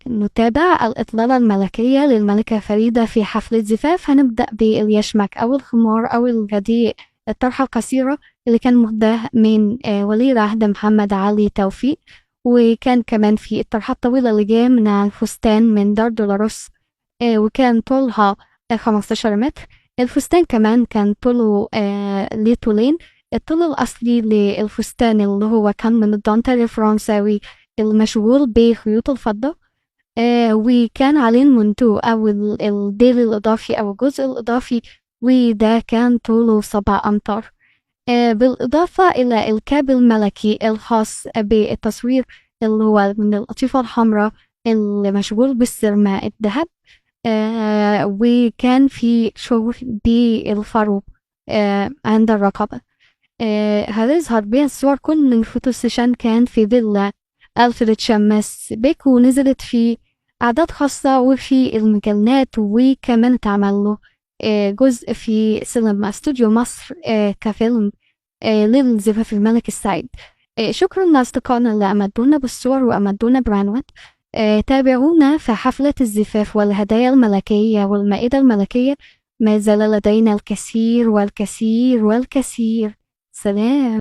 نتابع الإطلالة الملكية للملكة فريدة في حفلة زفاف. هنبدأ باليشمك أو الخمار أو الغدير، الطرحة القصيرة اللي كان مهداة من ولي العهد محمد علي توفيق، وكان كمان في الطرحة الطويلة اللي جاية من الفستان من دار دولارس، وكان طولها 15 متر. الفستان كمان كان طوله ليه طولين، الطول الأصلي للفستان اللي هو كان من الدانتيل الفرنساوي المشغول بخيوط الفضة، وكان عليه المنتو أو الديل الإضافي أو الجزء الإضافي، وده كان طوله 7 أمتار. بالإضافة إلى الكاب الملكي الخاص بالتصوير اللي هو من القطيفة الحمراء اللي مشغول بالسرما الذهب، وكان في شغل بالفرو عند الرقبة. هتظهر بيها الصور. كل ال photo session كان في فيلا ألفريد شماس بيك، ونزلت في أعداد خاصة وفي المجلات، وكمان اتعمل له جزء في سينما استوديو مصر كفيلم للزفاف الملك السعيد. شكرا لأصدقائنا اللي أمدونا بالصور وأمدونا بعنوان. تابعونا في حفلة الزفاف والهدايا الملكية والمائدة الملكية، ما زال لدينا الكثير والكثير والكثير. سلام.